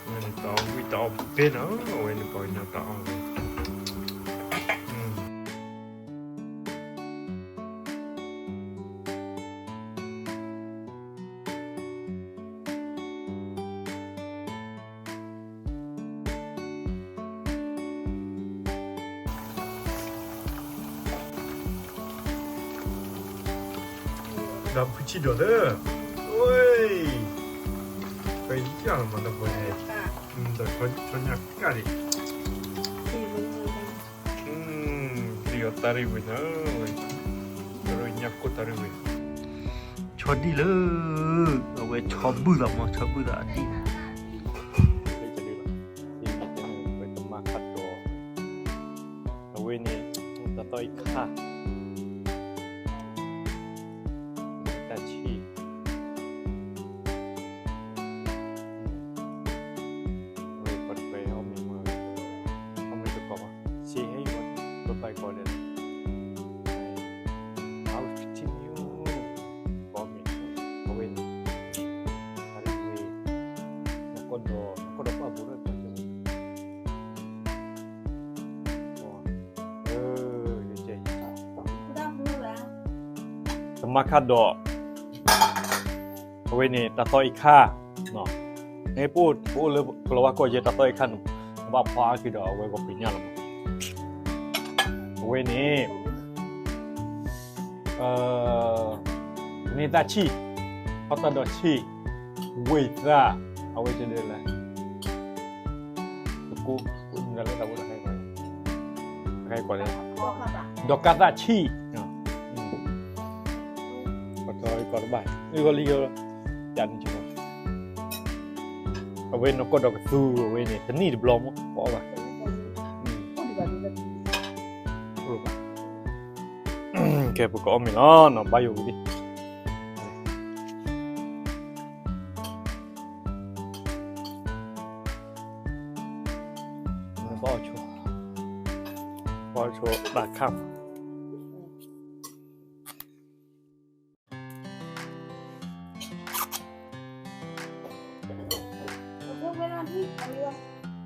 ဝဲန့ၣ်တအီၣ်ဝံၣ်တအီၣ်ဘ့ၣ်နီၤ, အဝဲန့ၣ်ပှၤကညီတအီၣ်ဝဲ. ဒီးဖုဆံၣ်ဒီးလၢ, ဝဲ, ပယၢ်လီၤမးဒီပုၢ်ဝဲၢ်, ဒီးဆီညၣ်ကၣ်ဒံး, ဒ်အီၤတၢ်ရ့ဝ့ၤနီၤ, ဝဲ, ညၣ်ကိၢ်တၢ်ရ့ဝ့ၤ, ဆီဒံၣ်လၢ, အဝဲဆီဘုၣ်သးမး, ဆီဘုၣ်သးအဒံၣ် တမါခါဒီး, အဝဲန့ၣ်, တၢ်သီအံၤခါ, တၢ်ဆံၣ်, ဝဲပှၤတပှဲၤအီၣ်မ့ၤမး, အီၣ်မ့ၤတကိးဘၣ်, စ့ဟဲအံၤ, ပပာ်ကီးဒီး, အဝဲထံမံၤ, ကီးမ့ၤ, အဝဲန့ၣ်, တၢ်ရ့ဝ့ၤ, နကီၢ်ဒီး, နကီၢ်ဒီးပာ်ဘူးလၢ တမါခါဒီး, အဝဲန့ၣ် တၢ်သီအံၤခါ, ပအိၣ်လၢကလီၤဝါကီၢ်ယဲၢ် တၢ်သီအံၤခါန့ၣ်, နဘၣ်ဖီအါက့ၤဒီး အဝဲကပှ့ၤညၣ်လီၤမး, အဝဲန့ၣ်, န့ၢ်သၣ်ဆံၣ်, ဟီၣ်သၣ်ဒီးဆံၣ်, ဝ့ၢ်သၣ်, အဝဲတဲဒ်လဲၣ် တကိး, မ့ၢ်လၢတၢ်ဘိတၢ်ခါအံၤ, တခါအံၤကွၢ်လဲၣ်, ဒီးကါသၣ်ဆံၣ်, ပှၤတီအံၤကီးတဘၣ်, အဂီၢ်လံ, ယန့ၣ်, အဝဲနကီၢ်ဒီးကသူအဝဲန့ၣ် တနံၣ်တဘျီမး ပအီၣ်ဘၣ်, ကဲ ပကအီၣ်မ့ၤလီၤနီၤ, ဘါယိၣ်ဝံၤလံ. ဘီဆိ, ဘီဆိတၢ်ခါ,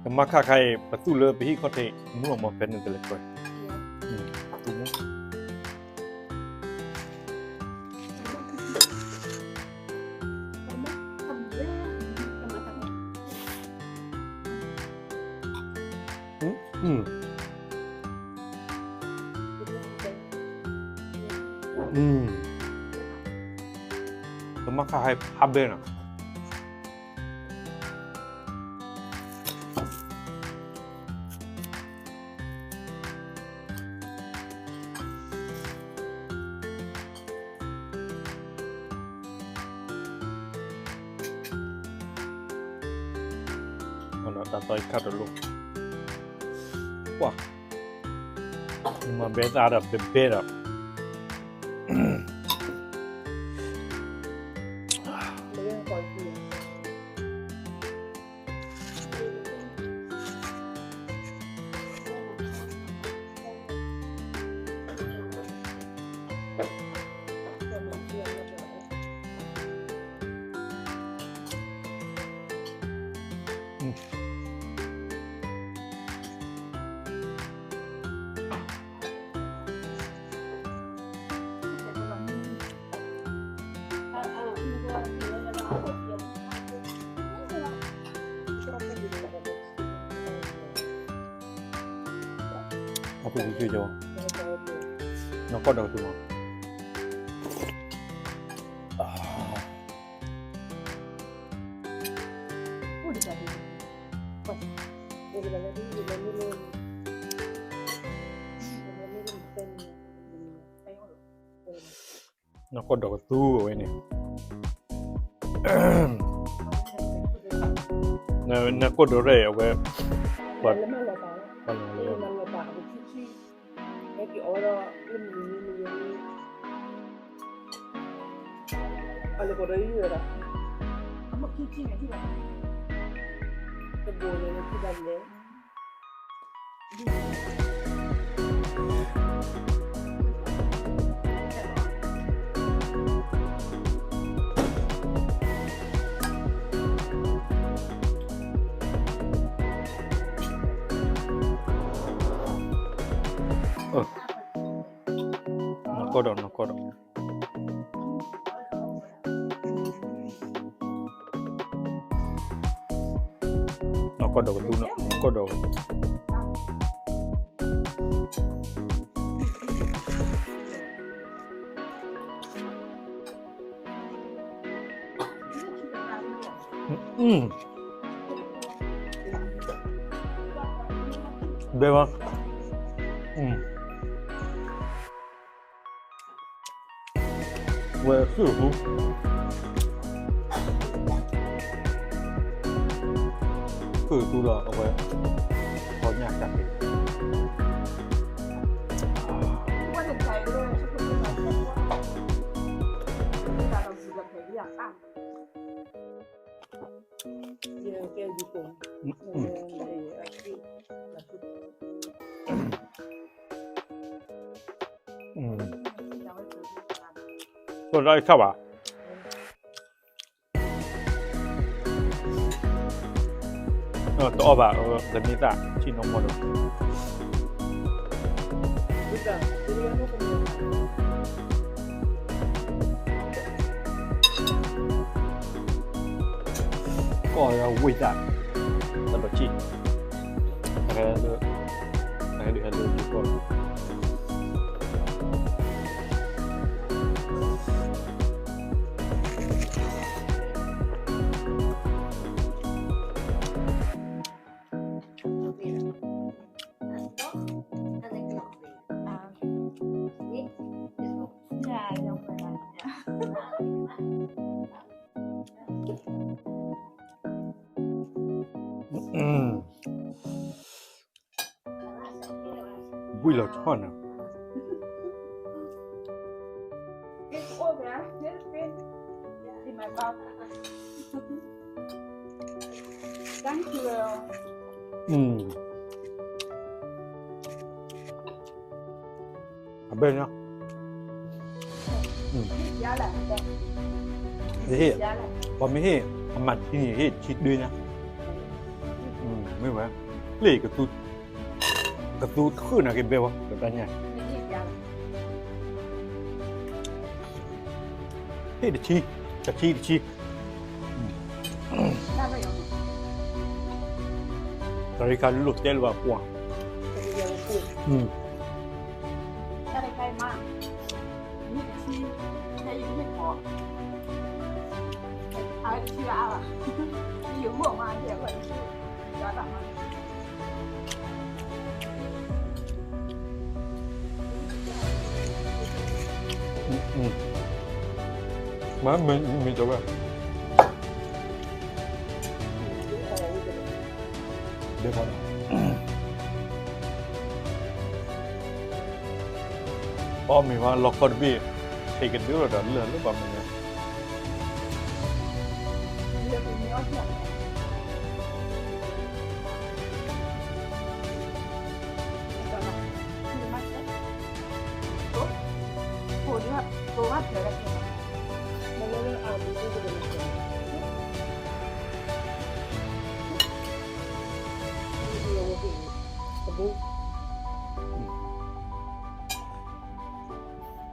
တမါခါခါအံၤ ပသူၣ်လၢပဟံၣ်ခီၣ်ထံး မူအမီၤဖဲန့ၣ်တလဲၤကွၢ်, သူၣ်မူ တမါခါဟဲဖးဘဲနီၤ. တၢ်သီအံၤခါတလိၣ်, ပှၤ, မၤဘဲသၣ်ဒီးဘဲဘဲဒီး အီၣ်က့ၤက့ၤက့ၤ, နကီၢ်ဒီးကသူမး. နကီၢ်ဒီးကသူအဝဲန့ၣ်, နကီၢ်ဒီးရဲၣ်အဝဲ, ပှၤ, ပှၤလၢ တဘိန့ၣ်လၢခံဘၣ်လဲၣ်. နီၢ်ကီၢ်ဒီး နီၢ်ကီၢ်ဒီး နီၢ်ကီၢ်ဒီးကသူ, နီၢ်ကီၢ်ဒီး, ဘဲဘၣ်, ဝဲသုးဟူ, သုးဟူဒီးအဝဲ ပီညၣ်ကၢ်က့ၤ တၢ်အံၤခါဘၣ်, တအီၣ်ဘၣ်, တမ့ၢ်သၣ်ဆံၣ်နီၢ်မီၢ်ဒီး ကီၢ်ဝ့ၢ်တၢ်, တၢ်ဒီးဆံၣ်, ဟဲလၢ, ဟဲလၢဟဲလၢယကီၢ်လီၤ. Bui lò chót nè. Thank you. Abena. ဟ့ၣ်, ပှၤမ့ၢ်ဟ့ၣ်, အမၤတထံန့ၣ် ဟ့ၣ်တဆံဒုညါ, မ့ၢ်ဝဲ, လၢကသူ, ကသူတဃုာ်နာ်က့ဘဲဝဲ ကတၢ်ညါ, ဟ့ၣ်တဆံ, တဆံတဆံ, တၢ်ရ့ခါလိၣ်တဲလၢၤဘၣ်ပှၢ်, မ့ၢ်, မ့ၢ်တဝဲ, အီၣ်မ့ၤဝဲလီခီတဘ့ၣ်, ဟ့ၣ်ကဒုဒီးလၢာ်လၢပှၤမ့ၢ်န့ၣ်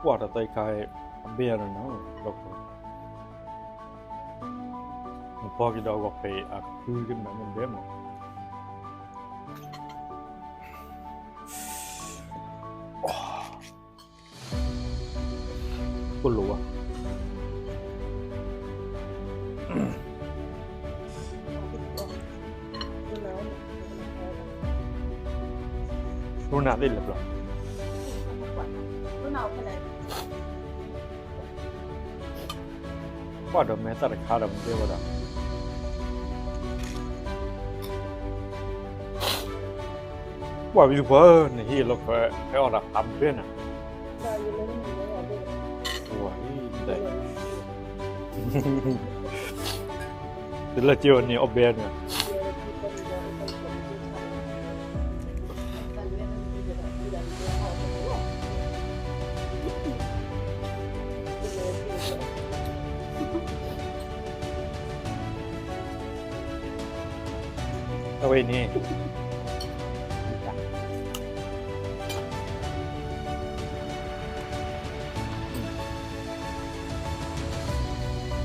ကွၢ်တၢ်သီခါ, အဘ့ၣ်အနီၤနီၤ, နဖီက့ၤဒီးအဂီၢ်ဖဲအဖုကနၣ်မ့ၢ်ဘဲမး, ကလိာ်ဝဲ ရူနၢ်သ့ၣ်လဲၤဘျီ, ကွၢ်ဒီးမဲာ်သၣ်တခါဒီးမ့ၢ်တဲဝဲဒၣ်, ကွၢ်ဝံၤတပှၢ် နဟ့ၣ်လီၤခွဲး ဟဲအီၣ်တၢ်ဖးဘဲနၤ, ဝၤအံၤ တလၢက့ၤဝဲန့ၣ်အီၣ်ဘဲန့ၣ် အဝဲန့ၣ်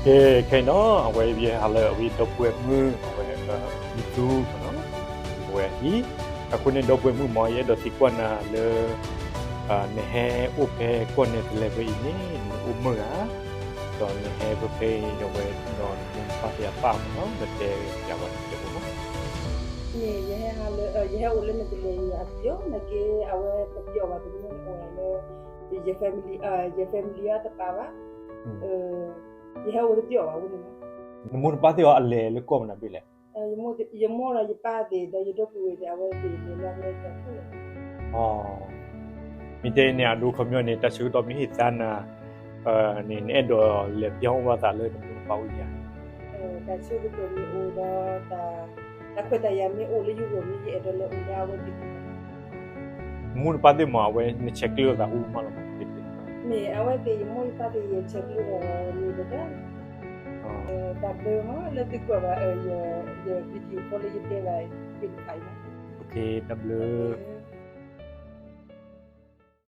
ကဲ ခဲအံၤနီၤ အဝဲယဟးလၢအဝဲဒီပုၢ်ဝဲၢ်မုၣ် အဝဲ မုၢ်သူ အဝဲအံၤ, အဃိန့ၣ် ဒီပုၢ်ဝဲၢ်မုၣ်မ့ၢ် ယအဲၣ်ဒိးသံကွၢ်နၤလၢ နဟဲအိၣ်ဖဲကီၢ်နဲသလဲးဖဲအံၤန့ၣ် နအိၣ်မုာ်ဧါ, ဒီးနဟဲဖဲဖဲအံၤ အဝဲဒီးနမိၢ်နပၢ်သ့ၣ်အပၢ်မ့ၢ်နီၤ ဒီးတဲပျးဝဲတစဲးဖိမး. မ့ၢ်ယဟဲဟးလၢ ယဟဲအိၣ်လၢနဲသလဲးအံၤ အပျီ နာ်က့ အဝဲတပျီဘၣ် တမ့ၢ်အိၣ်လၢ ယ family အတပာ်ဘၣ်, ယဟဲအိၣ်တပျီဘၣ်အဃိန့ၣ်မး. နမိၢ်နပၢ်သ့ၣ်အီၤအလဲၤလၢကီၢ်မနုၤဘ့ၣ်လဲၣ်. ယမိၢ်ဒီးယပၢ်သ့ၣ် ဒီးယဒီပုၢ်ဝဲၢ်သ့ၣ် အဝဲသ့ၣ်လဲၤလၢအမဲရကၤခဲလၢာ်. မ့ၢ်တဲန့ၣ် အဒိ ခီပညီန့ၣ် တၢ်ဆၢကတီၢ်မ့ၢ်ဟ့ၣ်သါနၤန့ၣ် နအဲၣ်ဒိးလဲၤပျီအိၣ်ဘၣ်သးလၢနမိၢ်နပၢ်အိၣ်ဧါ. တၢ်ဆၢကတီၢ်မ့ၢ်အိၣ်ဒီး တၢ်ခွဲးတၢ်ယာ်မ့ၢ်အိၣ်လၢယဂီၢ်မ့ၢ် ယအဲၣ်ဒိးလဲၤအိၣ်ဒီးအဝဲသ့ၣ်. နမိၢ်နပၢ်သ့ၣ်မ့ၢ် အဝဲနဆဲးကျၢသးအိၣ်မးလီၤ. မ့ၢ်အဝဲသ့ၣ် ယမိၢ်ယပၢ်သ့ၣ် ယဆဲးကျၢဒီးမ့ၢ်တၢ် တၢ်ဘျုးမး လၢသုကွၢ်ဘၣ် ယ video ဖိလၢယတဲဘၣ်သ့ၣ်တဖၣ်အံၤ. တၢ်ဘျုး